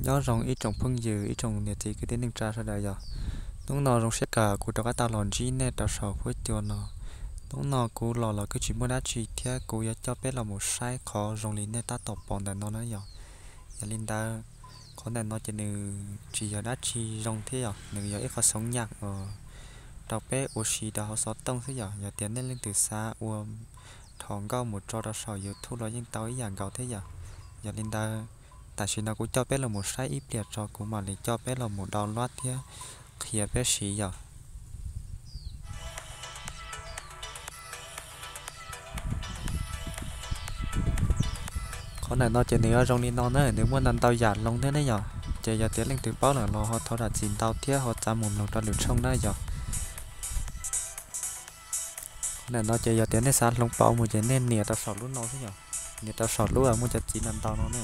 Nyob zoo ib tsoom phooj ywg, ib tsoom niam txiv kwv tij neej tsa sawv daws yom. Hnub no zoo siab kawg kuv rov qab tau los ntsib nej rau saum huab cua no. Hnub no kuv los los kuj tsis muaj dab tsi thiab, kuv yuav coj peb los mus saib qhov zoo li nej tab tom pom ntawm no na yom. Yog li ntawd, qhov ntawm no ces nws tsis yog dab tsi zoo thiab yom, nws yog ib qho xov nyaj uas rau peb ua si rau hauv xov tooj xwb yom. Yog tias nej leej twg xav ua dhos nkauj mus tso rau saum YouTube los yeej tau ib yam nkaus thiab yom. Yog li ntawd, tam sim no kuv coj peb los mus saib ib pliag tso kuv mam li coj peb los mus download thiab qhia peb siv yom. Qhov ntawm no ces nws yuav zoo li no na, nws muaj ntau ntau yam loo thiab ne yom. Ces yog tias leej twg paub lawm los ho thov zam txim ntau thiab ho txav mus mloog rau lwm tshooj na yom. Qhov ntawm no ces yog tias nej xav hloov pauv mus ces nej nias rau saum lub no xwb yom. Nias rau saum lub uas muaj cov txiv ntau ntau no na.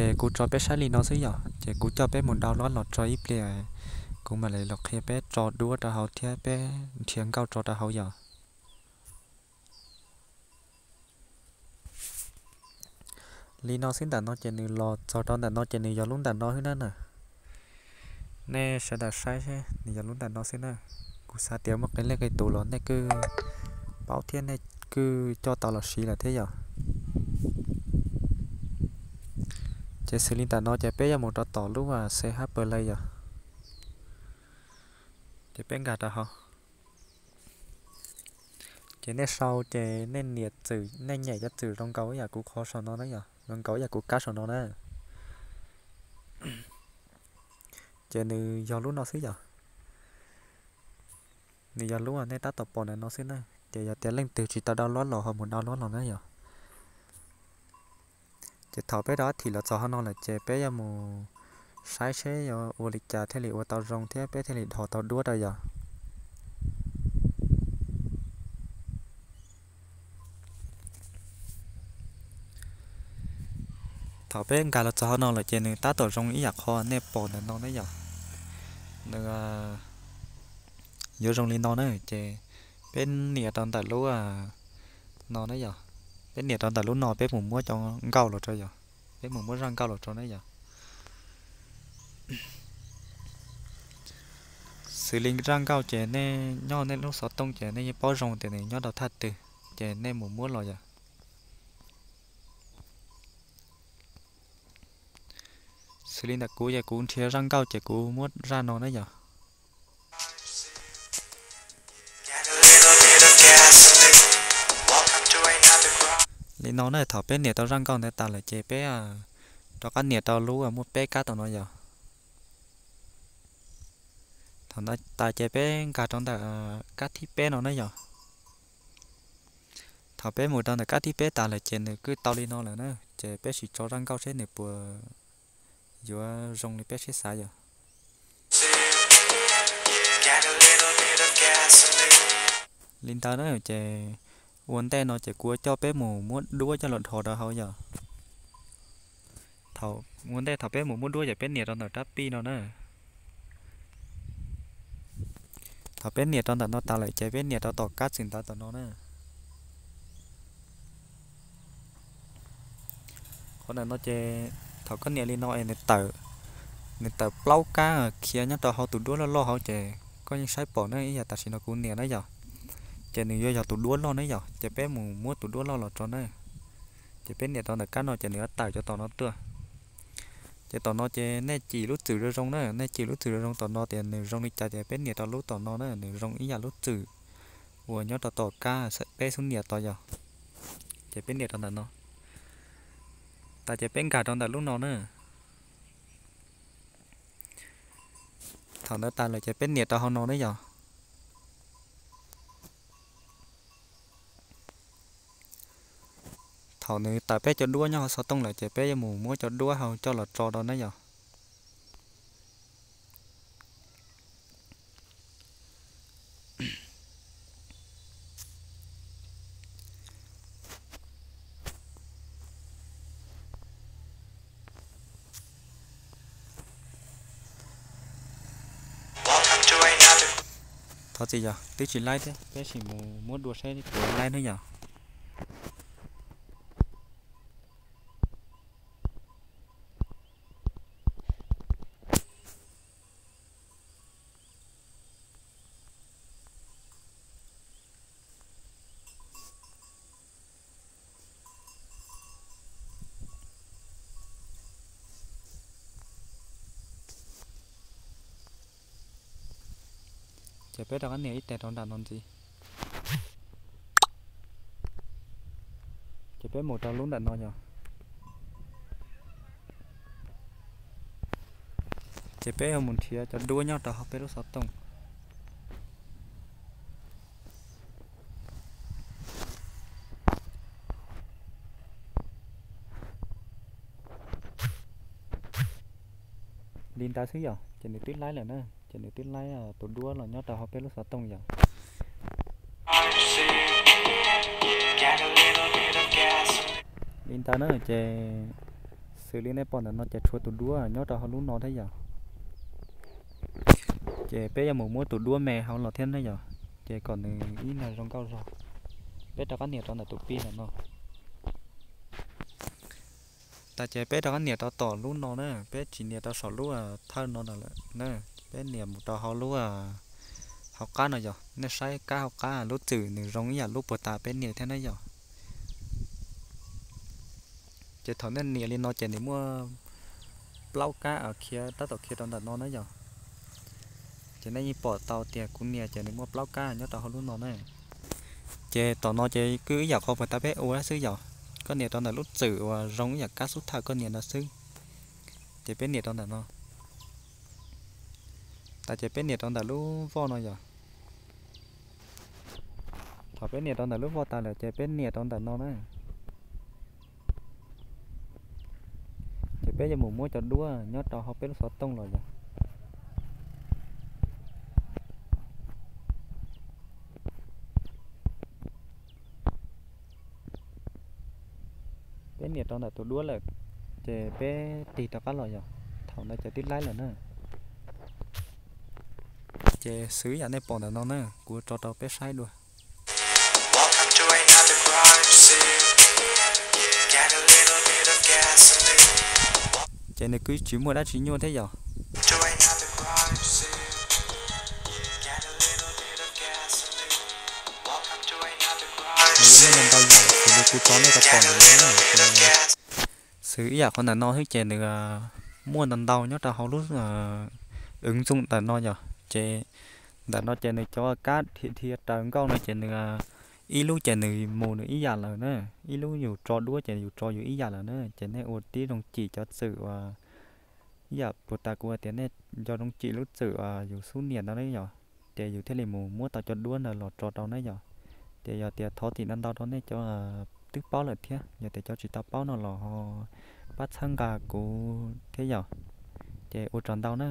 Ces kuv tso peb saib li no xwb yom, ces kuv coj peb mus download los tso ib pliag, kuv mam li los qhia peb tso duab rau hauv thiab peb nrhiav nkauj tso rau hauv yom. Li no xwb, ntawm no ces nws los txog rau ntawm no ces nws yog lub ntawm no xwb na. Nej sawv daws saib seb nws yog lub ntawm no xwb na. Kuv xav tias muaj qee leej qee tus los nej kuj paub thiab nej kuj coj tau los siv lawm thiab yom. Ces xws li ntawm no ces peb yuav mus rau tom lub C H Play yom. Ces peb nkag rau hauv. Ces nej sau ces nej nias txwm, nej nyem cov txwm zoo nkaus ib yam kuv qhov saum no na yom, zoo nkaus ib yam kuv kab saum no na. Ces nws yog lub no xwb yom. Nws yog lub nej tab tom pom ntawm no xwb na. Ces yog tias leej twg tsis tau download los ho mus download los na yom. Ces thaum peb rov thim los txog hauv no lawm ces peb yuav mus saib seb yuav ua li cas thiaj li ua tau zoo thiab peb thiaj li dhos tau duab rau yom. Thaum peb nkag los txog hauv no lawm ces nws tab tom zoo ib yam qho nej pom ntawm no na yom. Nws yuav zoo li no na, ces peb nias rau ntawm lub no na yom. Peb nias rau ntawm lub no peb mus muab cov nkauj los rau yom. Peb mus muab zaj nkauj los rau na yom. Xws li zaj nkauj ces nej nyob nej lub xov tooj ces nej yeej paub zoo tias nws nyob rau thaj twg, ces nej mus muab los yom. Xws li ntawm kuv ces kuv nrhiav zaj nkauj ces kuv muab zaj no na yom. Li no na, thaum peb nias tau zaj nkauj ntawd tas lawm ces peb rov qab nias rau lub muaj peb kab tom no yom. Thaum ntawd tas ces peb nkag rau ntawm kab thib peb no na yom. Thaum peb mus rau ntawm kab thib peb tas lawm ces nws kuj tau li no lawm na, ces peb sim tso zaj nkauj seb nws puas yuav zoo li peb siab xav yom. Li ntawd na ces ua ntej no ces kuv coj peb mus muab duab coj los dhos rau hauv yom. Thaum ua ntej thaum peb mus muab duab ces peb nias rau ntawm rab pij no na. Thaum peb nias rau ntawm no tas lawm ces peb nias rau tom kab txwm ntawv tom no na. Qhov ntawm no ces thaum koj nias li no es nws tawm, nws tawm plaub kab khiav nyob rau hauv tus duab loj loj hauv ces koj yeej saib pom na, ib yam tam sim no kuv nias na yom. Ces nws yuav yog tus duab loj na yom, ces peb mus muab tus duab loj los tso na. Ces peb nias rau ntawm kab no ces nws yuav tawm cov tom no tuaj. Ces tom no ces nej cim lub txwm zoo zoo na, nej cim lub txwm zoo zoo tom no tias nws zoo li cas ces peb nias rau lub tom no na, nws zoo ib yam lub txwm uas nyob rau tom kab peb xub nias tod yog. Ces peb nias rau ntawm no tas ces peb nkag rau ntawm lub no na. Thaum ntawd tas lawm ces peb nias rau hauv no na yog. Thaum nws tawm peb cov duab nyob hauv xov tooj lawm ces peb yuav mus muab cov duab hauv coj los tso rau na yog. Thov txim yog twb tsis laib thiab, peb sim mus muab dua saib puas laib na yog. Ces peb rov qab nias ib tes rau nram no ntxiv. Ces peb mus rau lub nram no yog. Ces peb yuav mus nrhiav cov duab nyob rau hauv peb lub xov tooj. Li ntawd xwb yog, ces nws twb laib lawm na, ces nws twb laib tus duab los nyob rau hauv peb lub xov tooj yog. Li ntawd na, ces xws li nej pom ntawm no ces tshuav tus duab nyob rau hauv lub no thiab yog. Ces peb yuav mus muab tus duab me hauv los thiab na yog, ces kom nws ib nyuag zoo nkauj zog. Peb rov qab nias rau ntawm tus pi ntawm no. Tas ces peb rov qab nias rau tom lub no na, peb tsis nias rau saum lub thawj no na lawm na. Peb nias mus rau hauv lub hauv qab no yog, nej saib kab hauv qab lub txwm nws zoo ib yam lub puag ta peb nias thiab na yog. Ces thaum nej nias li no ces nws muaj plaub kab khiav tab tom khiav rau ntawm no na yog. Ces nej yeej pom tau tias kuv nias ces nws muaj plaub kab nyob rau hauv lub no na. Ces tom no ces kuj ib yam qhov puag ta peb ua xwb yog, koj nias rau ntawm lub txwm uas zoo ib yam kab xub thawj koj nias no xwb. Ces peb nias rau ntawm no. Tas ces peb nias rau ntawm lub voj no yog. Thaum peb nias rau ntawm lub voj tas lawm ces peb nias rau ntawm no na. Ces peb yuav mus muab cov duab nyob rau hauv peb lub xov tooj los yog. Peb nias rau ntawm tus duab lawm, ces peb tig rov qab los yog. Thaum ntawd ces twb laib lawm na. Ces xws yam nej pom ntawm no na, kuv tso rau peb saib dua. Ces nws kuj tsis muaj dab tsi nyuaj thiab yog. Nws yuav muaj ntau yam xws li kuv tso nej rau pom ntawm no na. Xws ib yam qhov ntawm no xwb ces nws muaj ntau ntau nyob rau hauv lub ứng dụng ntawm no yog. Ces ntawm no ces nws cov kab dhia dhia raws nkauj no ces nws ib lub ces nws mus nws ib yam lawm na, ib lub yus tso duab ces yus tso yus ib yam lawm na. Ces nej ua tib zoo cim cov txwm uas ib yam puag ta kuv hais tias nej nco zoo cim lub txwm uas yus xub nias ntawd na yog, ces yus thiaj li mus muab tau cov duab ntawd los tso rau na yog. Ces yog tias thov txim ntau ntau rau nej cov twb paub lawm thiab, yog tias cov tsis tau paub no los ho pab txhawb nqa kuv thiab yog. Ces ua tsaug ntau na.